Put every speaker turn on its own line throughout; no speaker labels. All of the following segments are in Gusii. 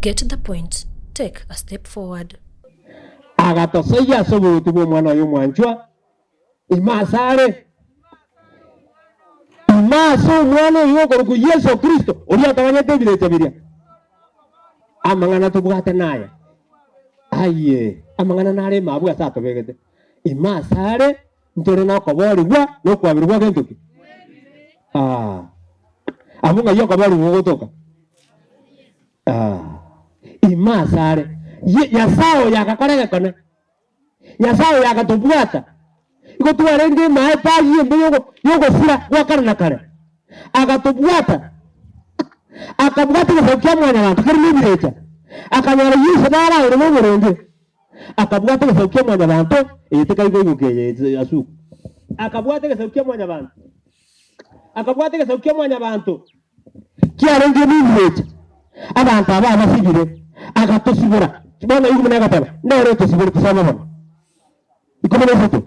Get the point, take a step forward.
Agatosoyia ase oboruoti bw'Omwana oye omwanchwa, ime asare, ime ase Omwana oyio okorokwa Yeso Kristo, oria otaganyete ebirecha biria. Amang'ana tobwate naya, aye, amang'ana nare ime abwo ase atobegete, ime asare ntore nokoboorigwa na okwaberwa gwa gento ki? Aa, abwo ng'ai okoboorigwa gogotoka? Aa, ime asare. Ye, Nyasae oyo agakora egekone. Nyasae oyo agatobwata. Igo twarenge ime epagi embe yogo yogosira gwa kare na kare. Agatobwata, akabwata egesaku kia mwanyabanto kere nebirecha, akanyora Yeso nare aore noboronge. Akabwata egesaku kia mwanyabanto, eye tekai koigoka eye asuku. Akabwata egesaku kia mwanyabanto, akabwata egesaku kia mwanyabanto kiarenge nebirecha, abanto aba abasibire, agatosibora. Bono oyio buna agateba, Nere otosiborete soma bono. 13.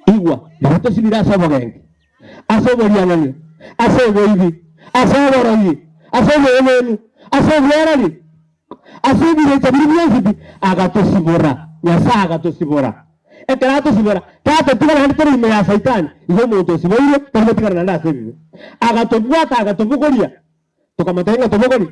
Igwa, riria tosibire ase obogenki, ase oborianani, ase oboibi, ase oborogi, ase oboenenu, ase obwerori, ase ebirecha biria bionsi pi, agatosibora, Nyasae agatosibora. Ekero atosibora, tatotiga naende tore ime ya Saitani, igo omonto osiboirwe tari gotigara naende ase ebibe. Agatobwata agatobogoria, tokamotebia ng'a tobogorie.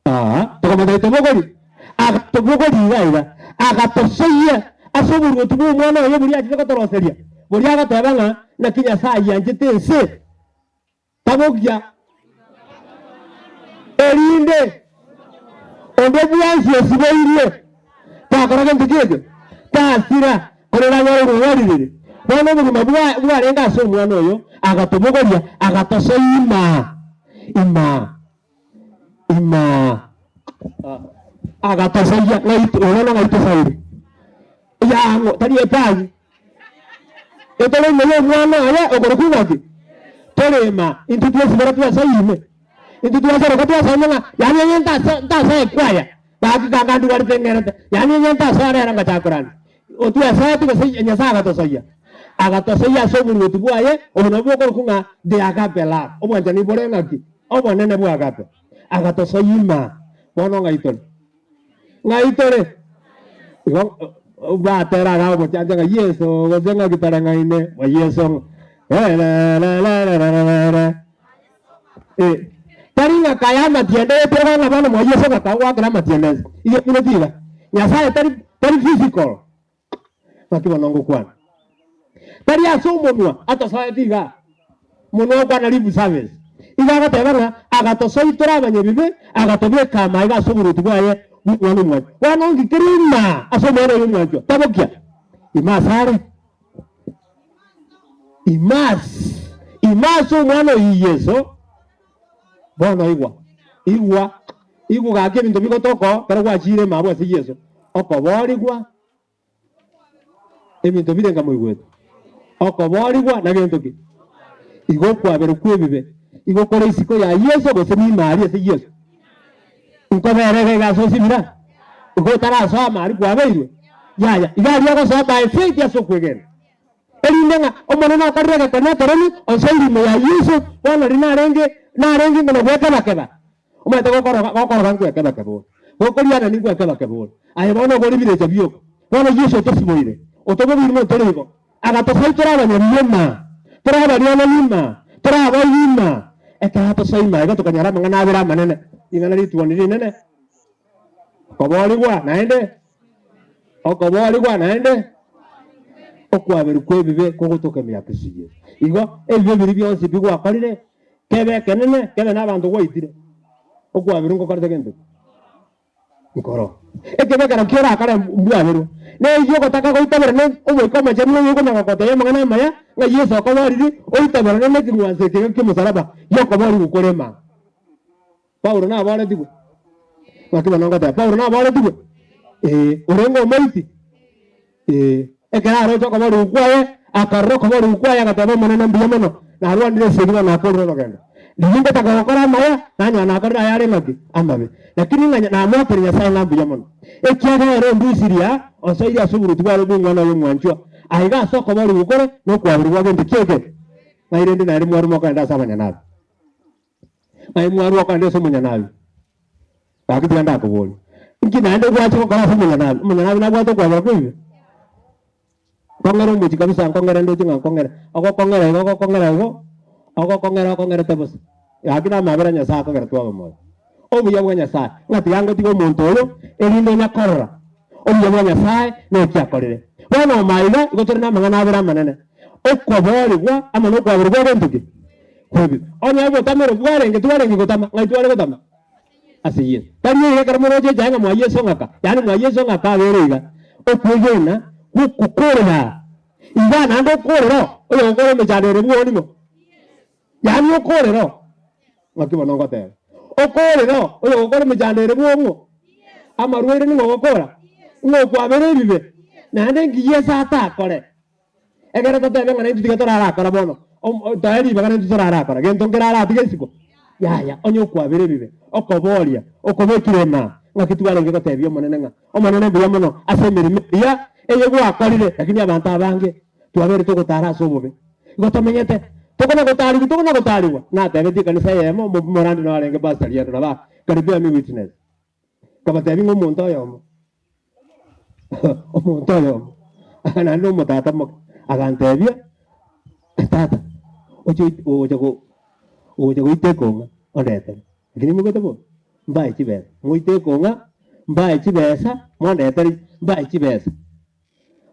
Aa, tokamotebia tobogorie. Agatobogoria iga iga, agatosoyia ase oboruoti bw'Omwana oye boria achete gotoroseria, boria agateba ng'a naki Nyasae ayianchete ense, tabogia, erinde onde bwensi osiboirwe takora gento ki ekio, tasira, korende anyore obogima bwa ririri. Bono obogima bwa bwarenge ase Omwana oyo, agatobogoria, agatosoyia imaa, imaa. Imaa agatosoyia ng'ai bono ng'ai tosoire? Yang'o tari epagi etore ime y'omwana oye okorokwa ng'aki? Tore imaa intwe twensi baria twasoire ime, intwe twasaroka twasoire ng'a yaani onye ntaso ntasoe ekwaya gaki kanga ndwarete ng'erete, yaani onye ntasoa rero ngachaka korania. Otwesoeti gose Nyasae agatosoyia? Agatosoyia ase oboruoti bwaye, obo nabwo bokorokwa ng'a the agape love, obwanchani bore ng'aki? Obonene bwa agape. Agatosoyia imaa. Bono ng'ai tore? Ng'ai tore? Igo batera iga omochancha ng'a Yeso gose ng'aki tareng'aine, ng'a Yeso rerererererere. Eh, tari ng'a kaya amatiende eterwa ng'a bono mwa Yeso ng'a kagoakera amatiende ense. Iga emineti iga. Nyasaye tari tari physical. Naki bono ngokwana. Tari ase omonwa atosoete iga. Omonwa okwana lip service. Iga agoteba ng'a agatosoitora tore abanyabibe, agatobeka amaiga ase oboruoti bwaye bw'Omwana omwanchwa. Bono nki kere imaa ase Omwana oye omwanchwa? Tabokia ime asare. Ime ase ime ase Omwana oyio Yeso. Bono igwa, igwa, igwa gaki ebinto bigotoka oo ekero gwachiire ime abwo ase Yeso, okoboorigwa, ebinto bire nka moigwete, okoboorigwa na gento ki? Igo okwaberwa kw'ebibe, igo kore isiko ya Yeso gose nime aria ase Yeso? Nkobera iga iga ase osibire? Igo otarasoa ime aria kwabeirwe? Yaya, iga aria ogosoa by faith ase okwegena. Erinde ng'a Omonene okorire egekone ekeroni onsoire ime ya Yeso, bono riria narenge narenge ng'a nogwekeba-keba, omanyete gokoroga gokoroga nkwekeba-keba ore, gokoriana ninkwekeba-keba ore, aye bono ogore ebirecha bioka. Bono Yeso otosiboire, otobogoire notore igo, agatosoa tore abanyabibe imaa, tore abarianani imaa, tore abaibi imaa. Ekero atosoa imaa iga tokanyora amang'ana abere amanene, ring'ana rituoni rinene, okoboorigwa naende. Okoboorigwa naende okwaberwa kw'ebibe kogotoka ime ya Kristo Yeso. Igo ebibe biria bionsi pi gwakorire, kebe ekenene, kebe nabanto gwaitire, okwaberwa ngokorete gento ki? Nkoro. Ekebe ekero ki orakore mbwaberwe. Neyio ogotaka goitabera na Omoika Omochenu oyo okonya gogotebia amang'ana amaya, ng'a Yeso okoboorire, oitaberane na ekeng'wanso eke ki'omosalaba gi'okoboorigwa kore emanga. Paulo naboretigwe? Naki bono ngoteba, Paulo naboretigwe? Ee. Orenge omoiti? Ee. Ekero aroche okoborigwa kwaye, akarora okoborigwa kwaye, agateba, Omonene, mbuya mono, narwanire esegi bono nakorire orogendo. Riria ngotaka gokora amaya, nanyora nakorire ayare ng'aki? Amabe. Lakini ng'a namoakire Nyasae ng'a mbuya mono, ekiagera ere ondusirie aa, onsoirie ase oboruoti bware bw'Omwana oye omwanchwa, aiga ase okoborigwa kore nokwaberwa gwa gento ki'eke. Ng'ai rende naende mwaruma okogenda ase abanyanabe? Aye mwarua okogenda ase omonyanabi, gaki tiga ndakoborie, inki naende gwacha gokora ase omonyanabi? Omonyanabi nabwate okwabera kwa ebibe? Nkong'era omochie kabisa nkong'ere ndoche ng'a nkong'ere, ogokong'era igo ogokong'era igo, ogokong'era okong'erete bosa. Gaki namabera a Nyasaye akogera twaba moyo. Obuya bwa Nyasaye, ng'a tiga ngotiga omonto oyo, erinde onya korora obuya bwa Nyasaye na eki akorire. Bono ime iga, igo tore namang'ana abere amanene, okoboorigwa amo nokwaberwa kw'egento ki? Kw'ebibe. Onye obotamero bwarenge twarenge gotama, ng'ai tware gotama? Ase Yeso. Tari iga ekero moroche echae ng'a mwa Yeso ng'aka, yaani mwa Yeso ng'aka abere iga, okwegena gw'okokorera iga naende okorera oyogokora emechando ere bwoo ning'o? Yaani okorera oo, ng'aki bono ngoteba, okorera oo, oyogokora emechando ere bwong'o, amarwaire ning'o ogokora? Ng'o okwabera ebibe? Naende nki Yeso atakore? Ekero totebe ng'a naintwe tiga torarakora bono, toe ribaga naintwe torarakora, gento nkere aratige isiko? Yaya, onye okwabera ebibe, okoboria, okobekire emaa, ng'aki twarenge gotebia Omonene ng'a, Omonene mbuya mono ase emeremo eria eye gwakorire, lakini abanto abange twabeire togotara ase obobe. Igo tomenyete, tokona gotarigwa, tokona gotarigwa. Natebetie ekanisa eyemo, omorandi nao arenge Pastor Riendo nabo can bear me witness. Nkabatebia ng'a omonto oyomo, omonto oyomo, naende omotata moke, agantebia, tata, oche ogocha go ogocha goita ekong'a ondetere. Lakini nimogete bobe, mbae chibesa, moite ekong'a, mbae chibesa, mondetere, mbae chibesa.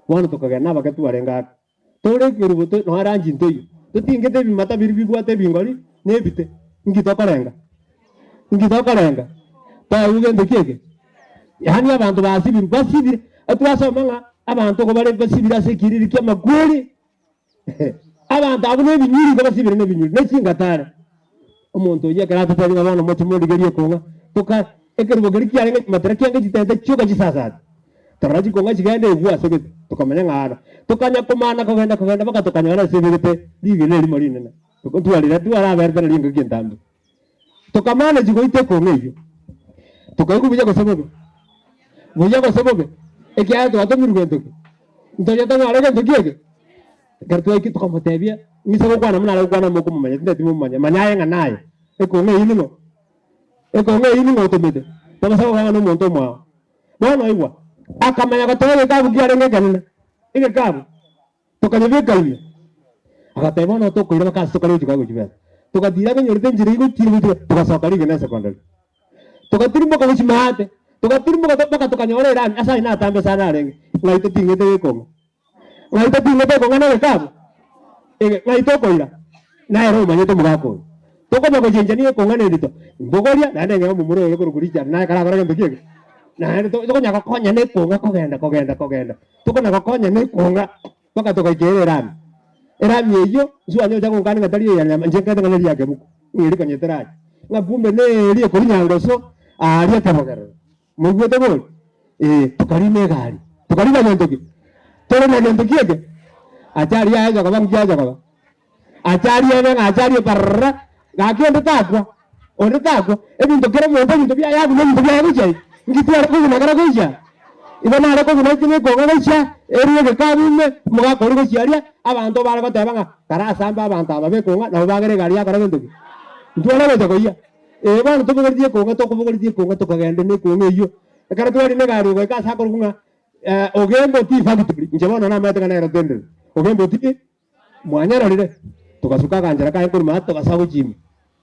Bono tokagenda nabake twarenge ake, tore ekerubo to nonya rangi ntoiyo, totingete ebimata biria bibwate ebingori na ebite, inki tokorenga? Inki tokorenga? Toigwe gento ki eke? Yaani abanto basibirwe, basibire, etwasoma ng'a abanto igo bare basibire ase ekiriri kia amakweri, abanto abwo na ebinyuri igo basibire na ebinyuri, na chingatare. Omonto oyio ekero atotebia ng'a bono moche morigerie ekong'a, toka ekerubo keria kiarenge chimatera kiange chitente chioka chisasate. Torora chikong'a chigende igwa ase gete, tokamanya ng'a ara. Tokanya komana kogenda kogenda mpaka tokanyora ase ebegete rigena erimo rinene. Ntwarire twaraberete nario engaki entambe. Tokamana chigoita ekong'a eyio, tokaigwa buya gose bobe, buya gose bobe, ekiagera twatomirwe gento ki? Ntonya tonyore gento ki eke? Ekero twaikire tokamotebia, ng'ise gokwana buna are gokwana mokomomanya, tintageti momomanye, manya aye ng'a naye, ekong'a eyio ning'o? Ekong'a eyio ning'o otomete? Tobasa gokwana nomonto omwao. Bono igwa, akamanya gotoa egekabu kiarenge ekenene, egekabu, tokanyebeka ime. Agateba bono tokoira mpaka ase tokare gochia gochia besa. Togatira agenyorete enchera igochire gochia togasoka rigena esecondary. Togatirimboka gochia maate, togatirimboka mpaka tokanyora erami, ase ayio natambe sana arenge, ng'ai toting'ete gekong'u. Ng'ai toting'ete ekong'ana egekabu? Ege, ng'ai tokoira? Nere omanyete omogaka oyo. Tokonya gochenchania ekong'ana endito, mbogoria, naende ng'ee omomura oyo ore korokwa Richard naye karakore gento ki eke? Naende to tokonya gokonyana ekong'a kogenda kogenda kogenda, tokona gokonyana ekong'a mpaka togaika ere erami. Erami eyio, inse oanyocha gonkani ng'a tari eya nyama, inche nkaete ng'a neri ya kebuku, ng'a eri konya eteracha. Ng'a kumbe neri ekorwa nyangoso aaria ekebogerero. Moigwete bori? Ee, tokarina egari. Tokarina gento ki? Tore na gento ki eke? Achari yaye jokoba nki yaye jokoba? Achari ebe ng'a achari eparara, gaki onde takwa, onde takwa. Ebinto kera omonto ebinto biaye abuna ebinto biaye gochia ime. Nki tware kobuna kera gochia? Igo nare kobuna inche nekong'a gochia, erue egekabu ime, omogaka oria gochia aria, abanto bare goteba ng'a karasambe abanto aba bekong'a nabo bagere egari yakora gento ki? Ntware gocha koyia. Ee, bono tobogoretie ekong'a, tokobogoretie ekong'a tokagenda nekong'a eyio. Ekero twarina egari ogoika ase akorokwa ng'a Ogembo Tea Factory, inche bono namanyete ng'a nero tendire. Ogembo Tea, mwanyarorire? Togasuka aganchera kaye korwa maate togasoa gochia ime.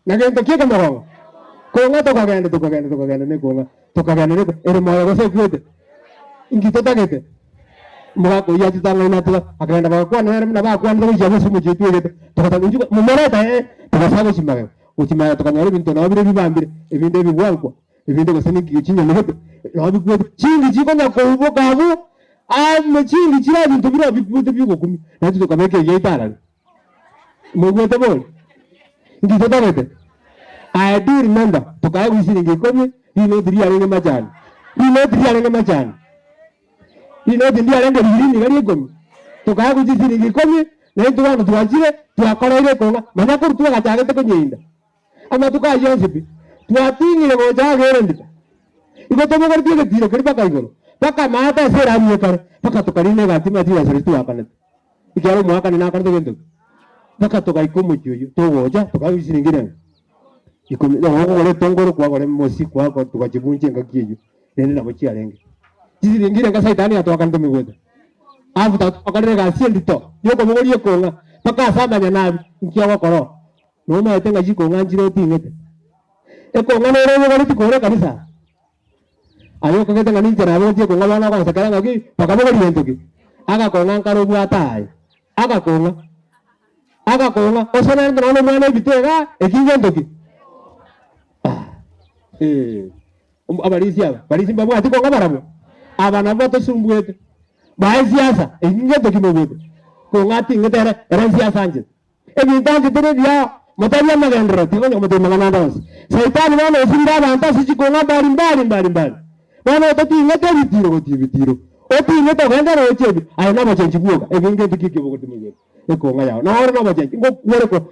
Na gento ki ekemogongo? Kong'a tokagenda tokagenda tokagenda nekong'a, tokagenda neko, ere moyo gose ekwete? Inki totagete? Omogaka oyio achete ang'aina atoka, akagenda bagakwana nere buna bakwanete gochia ase omochie otwegete, togateba inchuo momorete ee, togasoa gochia magega. Gochia magega tokanyora ebinto nabo bire bibambire, ebinde ebigwankwa, ebinde gose ninki chinyoni gete, nabo bikwete, chingi chikonya kouboka abwo, ame chingi chire ebinto bire bikwete biogokumia, naintwe tokabeka egeita arari. Moigwete bori? Inki totagete? I do remember tokaegwa isiringi ikomi, rinoti riarenge machani, rinoti riarenge machani. Rinoti ndiarenge riiri niga riekomi, tokaegwa chisiringi ikomi, na intwe bono twachire twakoreire ekong'a, manya korwa twagachagete konyeinda amatuko ayio onsi pi, twating'ire gocha age erendita. Igo tobogoretie egetiro keria mpaka igoro, mpaka amaate ase erami ekare, mpaka tokarina egati manya chibesa chiria twakanete, ekiagera omoakani nakorete gento ki? Mpaka togaika omochie oyio, togocha tokaegwa chisiringi renge. Ikomi, nabo okogora etongoro kwagora emosi kwako togachibuncha engaki eyio, rende nabo chiarenge. Chisiringi erenga saitani atwakanete omigwete. After twakorire egasi endito yokobogoria ekong'a mpaka ase amanyanabi, inki ogokora oo? Nomaete ng'a chikong'a nchire oting'ete. Ekong'a nere obogoretie kore ekanisa. Aye okagete ng'a ninche nabogoretie ekong'a bono ogonsekera ng'aki bakabogoria gento ki? Agakong'a nkare obwate aye. Agakong'a. Agakong'a, gose naende nonya nomwana ebite igaa, eki ngento ki? Ah, eh, abarisia aba, barisia mbabwati kong'a barabwo? Aba nabwo batosumbuete. Bae siasa, eki ngento ki mobwete? Kong'a ating'ete ere, ere nsiasa anchete. Ebinto anchete nebiao, motebi amagenderero, tigonya komotebia mang'ana ande onsi. Saitani bono osibire abanto ase chikong'a mbari mbari mbari mbari. Bono ototing'ete ebitiiro gochia ebitiiro, oting'ete ogende roche ebi, aye nabochenchi bwoka, eki ngento ki ekiobogoti moigwete? Ekong'a yao. Noro nobochenchi, ngokwore ko.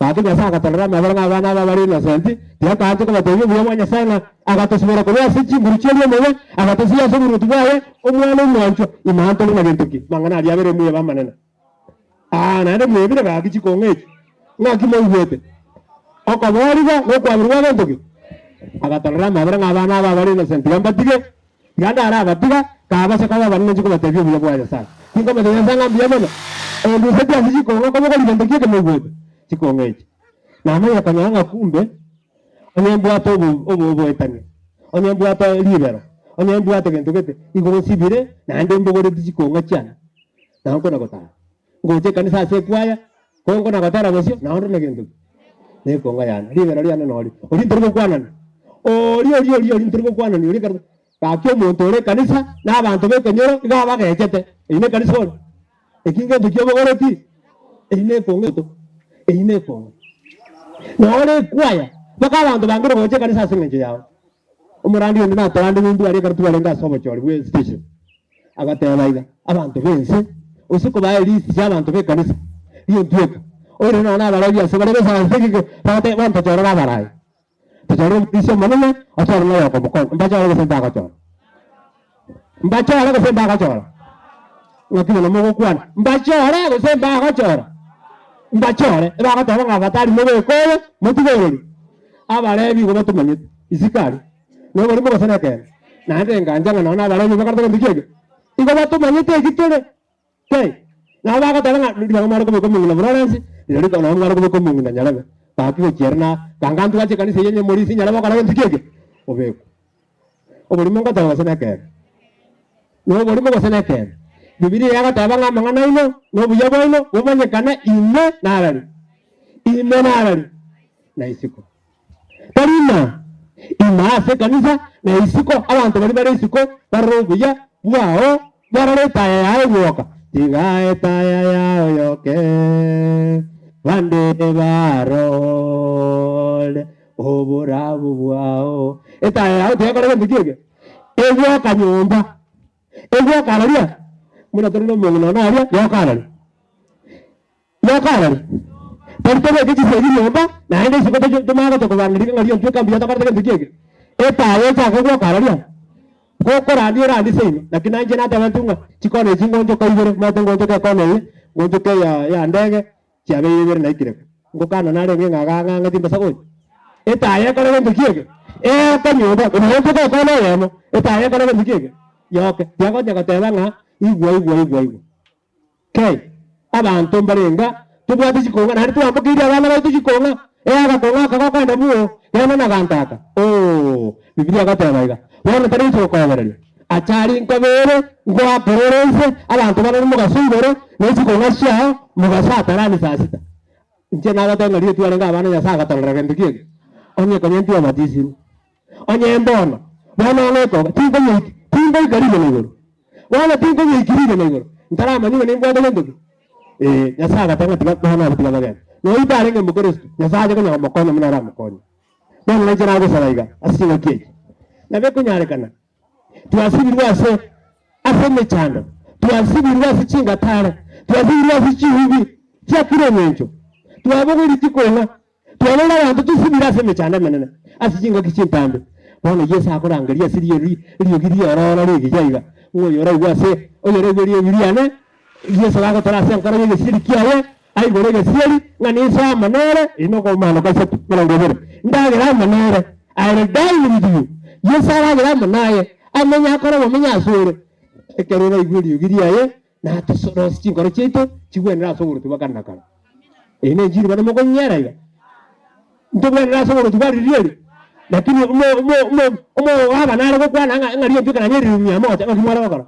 Gaki Nyasae agatorora amabera ng'a abana aba bare innocent, tiyakaanche kobatebia obuya bwa Nyasae ng'a agatosibora korwa ase chinguru chi'oria omobe, agatosiia ase oboruoti bwaye, Omwana omwanchwa, imaa ntore na gento ki? Mang'ana aria abere muya b'amanene. Aa, naende mwebire gaki chikong'a echi, ng'aki moigwete? Okoboorigwa nokwaberwa gwa gento ki? Agatorora amabera ng'a abana aba abare innocent tiga mbatige, tiga ndarabatiga, kabase koba abanene inche kobatebia obuya bwa Nyasae. Tinkomotebia Nyasae ng'a mbuya mono, ondusetie ase chikong'a kobogoria gento ki eke moigwete? Chikong'a echi. Namanyire konyora ng'a kumbe Onye mbwate oboetania, onye mbwate ribero, onye mbwate gento gete, igo nsibire naende mbogoretie chikong'a chiane, nao nkona gotara. Ngocha ekanisa ase ekwaya, ko nkona gotera bosio, nao ndore na gento ki? Na ekong'a yane, ribero riane nori. Oria ntori gokwanani, oria oria oria oria ntori gokwanani oria ekero gaki omonto ore ekanisa, na abanto ba ekenyoro iga abagechete, eyio na ekanisa ore. Eki ngento ki obogoretie? Eyio nekong'u to, eyio nekong'u. Nore ekwaya, mpaka abanto bangire gocha ekanisa ase eng'encho yao. Omorandi onde natorande ng'umbu aria ekero twarenge ase obochori bwe station, agateba iga, abanto b'ense, ose kobaa elist ya abanto b'ekanisa ri'entweka, oirane nonya na abarebi ase bare besaase ekeke, bagoteba bono tochorere abarai, tochorere omorisia omonene, ochore na oyokomokonya, mbachore gose mbagochora? Mbachore gose mbagochora? Ng'aki bono mogokwana? Mbachore gose mbagochora? Mbachore, ebagoteba ng'a abatari mobeke oyo, motige orori. Abarebi igo batomanyete, isiko aria, noborimo gose nekeene. Naende ngancha ng'a nonya abarebi bakorete gento ki eke? Igo batomanyete eki tore. Kei, nabo bagoteba ng'a rirorio mware kobeka omong'ina Florence, rirorio nabo mware kobeka omong'ina Nyarebe, gaki gochia ere na ganga ntwache ekanisa eye onye morisia Nyarebe okore gento ki eke? Obekwe. Oborimo ngoteba gose nekeene? Noborimo gose nekeene? Bibilia yagoteba ng'a amang'ana aino na obuya bwaino bomanyekane ime narari? Ime narari? Na isiko. Tari ime ime ase ekanisa, na isiko abanto baria bare isiko barore obuya bwao, barore etaya yao egwoka. Tiga etaya yao yoke, bande barore oborabu bwao. Etaya yao tiyakora gento ki eke? Egwoka nyomba. Egwoka araria, buna tore nomong'ina one aria, yoka araria. Yoka arari, tari tobeke chisegi nyomba, naende isiko toche tomanye gocha kobaneria ng'a riontwe mbuya tokorete gento ki eke. Etaya echake gwoka araria, gokorandia orandie seino. Naki nainche natebetwe ng'a chikona echi ngonchoka ibere, omanyete ngonchoka ekona eye, ngonchoka eya ya ndege, chiabeire ibere naikire ka. Ngokana narenge ng'a igaa ng'ang'e timbasa gocha. Etaya ekore gento ki eke? Eoke nyomba, ngonchoka ekona eyemo, etaya ekore gento ki eke? Yoke. Tiagocha goteba ng'a igwa igwa igwa igwa. Kei, abanto mbarenge tobwate chikong'a, naende twambokeirie abana baito chikong'a, ee agakong'a aka gokoenda bwoo, genda na ganto aka. Oo, Bibilia egoteba iga, Bono tari inche gokoebereria, achari nkobere, ngoakere ore inse, abanto barore mogaso igoro, ne chikong'a chiao, mogaso atarani saa sita. Inche nagotebi ng'a riria twarenge abana Nyasae agatororera gento ki eke? Onye konya ntwabatisirwe. Onye mbono, bono ng'ekoga, tinkonyoiki, tingoika rigena igoro. Bono tinkonyoiki rigena igoro, ntaramanya ng'a nimbwate gento ki. Ee, Nyasae agateba ng'a tiga bono abwo tiga bagende. Nonya tarenge Omokristo, Nyasae ache konya komokonya buna aramokonye. Bono nainche nagosaba iga ase chingaki echi, nabo ekonyarekana twasibirwe ase ase emechando, twasibirwe ase chingatare, twasibirwe ase chiubi chia kera eng'encho, twabogoirie chikong'a, Twarora abanto tosibire ase emechando emenene ase chingaki chintambe. Bono Yeso akorangeria ase rieri eriogi riororo rigiya iga, ng'a oyoraigwe ase oyoraigwe eriogi riane, Yeso gagotora ase enkoro y'egesiri kiaye. Aigure egesieri, ng'a ninsoe amo nere, eri nokomanoka isato, emerongo ebere, ndagere amo nere, I will dine with you. Yeso aragere amo naye, amenye akore obomenyo asore. Ekero oraigwe eriogi riaye, natosorosie chinkoro chiaito chigwenere ase oboruoti bwa kare na kare. Eye nenchiri bono mokonyera iga. Ntogwenere ase oboruoti bwa riria eri, lakini omo omo omo omogabana are gokwana ng'a ng'a riompio ekero anyerire mia moja, ng'aki mware gokora?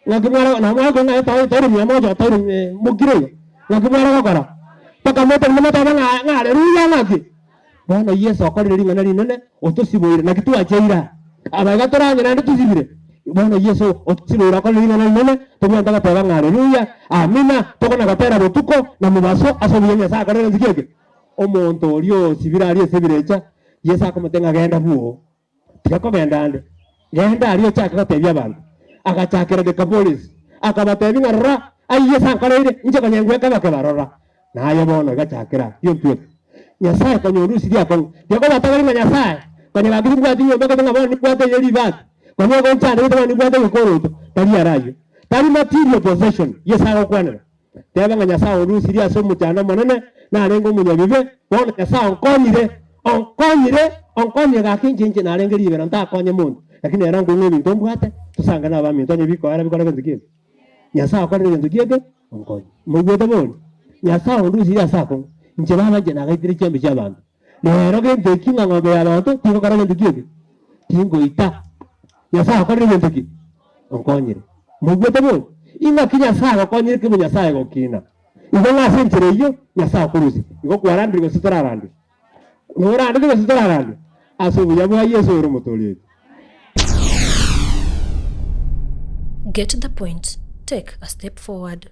Ng'aki mware nabo mware koigwa ng'a etaoni tairi mia moja tairi mokire iga, ng'aki mware gokora? Mpaka motenene motebe ng'a ng'a haleluya ng'aki? Bono Yeso okorire ring'ana rinene, otosiboire, naki twacheire aa? Aba iga toranye naende tosibire? Bono Yeso otosiboire okorire ring'ana rinene, tobwenerete goteba ng'a haleluya, amina, tokona gotera botuko na mobaso ase obuya Nyasae akorire nse ki eke? Omonto oria osibire aria ase ebirecha, Yeso akomotebia ng'a genda bwoo. Tiga kogenda ande, genda aria ochake gotebia abanto. Agachakera Dekapolisi, akabatebia ng'a rora, ayio Yeso ankoreire, inche konya ngwekebakeba, rora, naye bono igachakera riontweka. Nyasae konya orusirie akong'u, tiga kobatagori ng'a Nyasae, konya gaki nimbwate nyomba gete ng'a bono nimbwate eye ribati, konya ogonchandegete bono nimbwate egekoroto, tari aro ayio. Tari material possession Yeso agokwanera. Teba ng'a Nyasae ondusirie ase omochando omonene, narenge omonyabibe, bono Nyasae onkonyire, onkonyire, onkonyire gaki inche inche narenge ribero ntakonye monto, lakini ere onkong'a ebinto mbwate, tosange na abaminto onye bikoera bikore gento ki eke. Nyasae okorire gento ki eke, onkonye. Moigwete bori? Nyasae ondusirie ase akong'u, inche baba inche nagaitire chiombe chi'abanto, rero gento eki ng'a ng'ombe y'abanto tigokora gento ki eke, tingoita. Nyasae okorire gento ki? Onkonyire. Moigwete bori? Ing'aki Nyasae agokonyire kegima Nyasae gokina? Igo ng'a ase enchera eyio Nyasae okorusia. Igo kwarandire gose torarandie? Norandete gose torarandie? Ase obuya bwa Yeso ore omotoori oito.
Get the point, take a step forward.